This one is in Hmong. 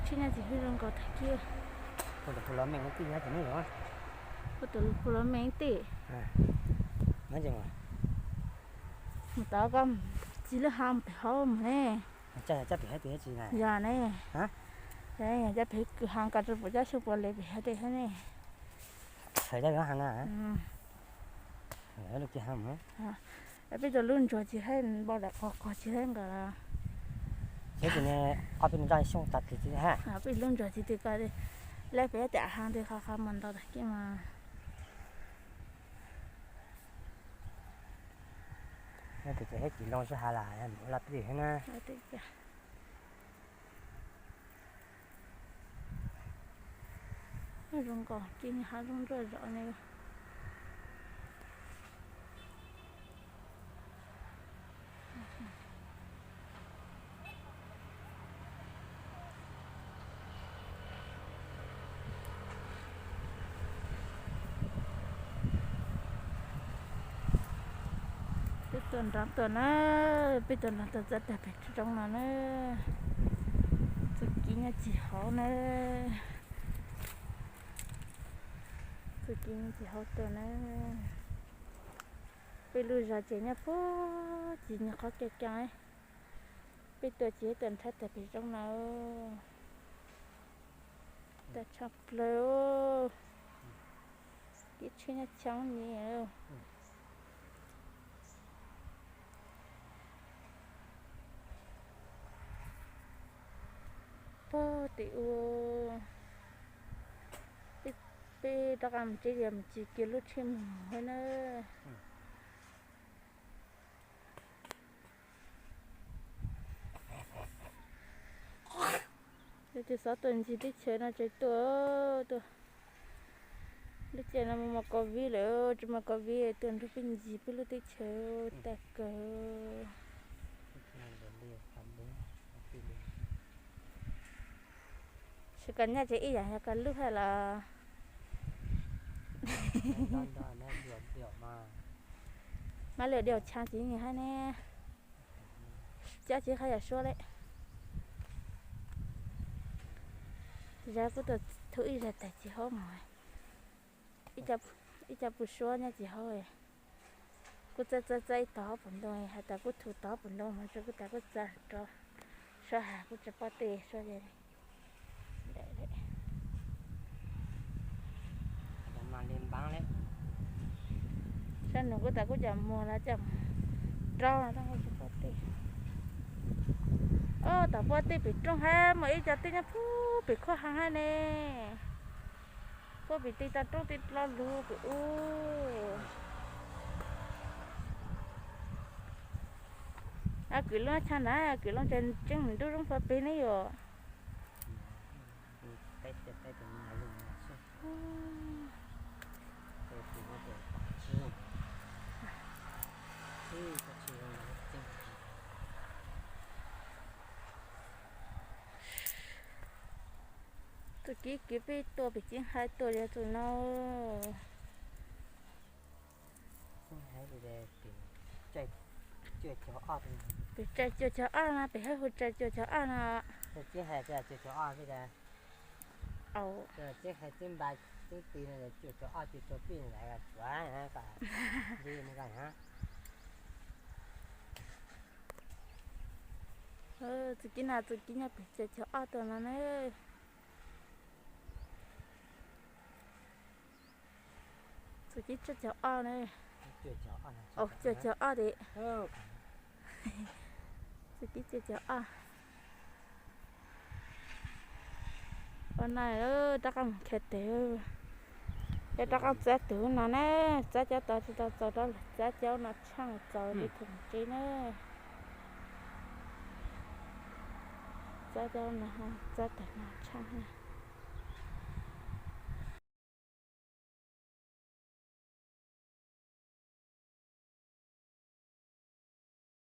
Tsis nyob tsis hwj zoo nkaus tag kis. Ua tus puas los meej tij nyob tsis nyob. Ua tus puas los meej tij. Mus tod koj tsis lub ha mus pem hauv mus ne. Yog ne. Yog coj pem kwv ha koj rau puas cab xyoo puas le pem hauv tej hab ne. Peb tus lub ntsuag tsis haib npau daim qog qog tsis haib nkaus. Ob peb tus ntsuag xyoo tag tsis haib. Peb lub ntsuag tsis tws ko le pem hauv tej ha tej qhov qhov mas ntau tag kis mas. Tus tsis haib kis loo sib ha las mus laj plig hab na. Zoo nkaus ces ha zoo nruj zom ne. Peb tuaj nrad tuaj na, peb tuaj nrad tuaj txog tag pem roob no na. Txoj kev nyob txij hauv na, txoj kev nyob txij hauv tuaj na. Peb lub zos ces nyob puag tsis nyob qhov kev kev, peb tuaj ces tuaj nrad tag pem roob no. Tag tshaj plaws, kev tsheb nyob tshaj ne. Puag tim ub, peb rov qab mus tsev, mus tsis kiag lub tsheb mus na. Peb twb xav tuaj ncig teb chaws no tseem tuaj, tuaj. Lub caij no mas COVID lawm tsis muaj COVID, tuaj nrog peb ncig peb lub teb chaws tag kawg. Tsis koj nyob tsev ib yam yog koj lub hab los. Mab lwm diaum tshaj tsis nyiam hab ne. Cab tsis qhab yam suab le. Zag kuj tuaj thu ib zag tag tsis haub mas, ib co pus suab nyob tsis haub. Kuj txawb txawb txawb ib tog hauv paus ntoo, hais tias kuj thu tog hauv paus ntoo mas kuj tas kuj txawb rau. Suab has kuj tsis pob tej suab li. Sab nus kuj tas kuj cov muag los cov rau no kuj tsis pob tej. Ob tom pob tej pem roob hab muaj ib co tej nyob puag pem khuab ha hab ne. Puag pem tej toj roob tej lo lug pem ub. Kwv Looj tshaj na, Kwv Looj tseem tseeb nrub zoo pag peg ne yom. Txuj kev kev peb tuaj pem Ceeb Hais tuaj yog tus no. Pem tsaij cuaj caug ob no, pem hab hu tsaij cuaj caug ob no. Ceeb Hais cuaj caug ob, Ceeb Hais Ceeb Npas Ceeb Tis no cuaj caug ob cuaj caug peb ntawd tsuav li no. Txuj kev no txuj kev nyob pem cuaj caug ob tuaj no na. Txuj kev cuaj caug ob na. Cuaj caug ob tes. Txuj kev cuaj caug ob. Ua no rov qab mus khiav tes, peb rov qab txav tus no na, txav cov tod tsis tau txaus rau lawm, txav cov no tsheej txaus li thaum tsev na. Txav cov no, txav tag no tsheej.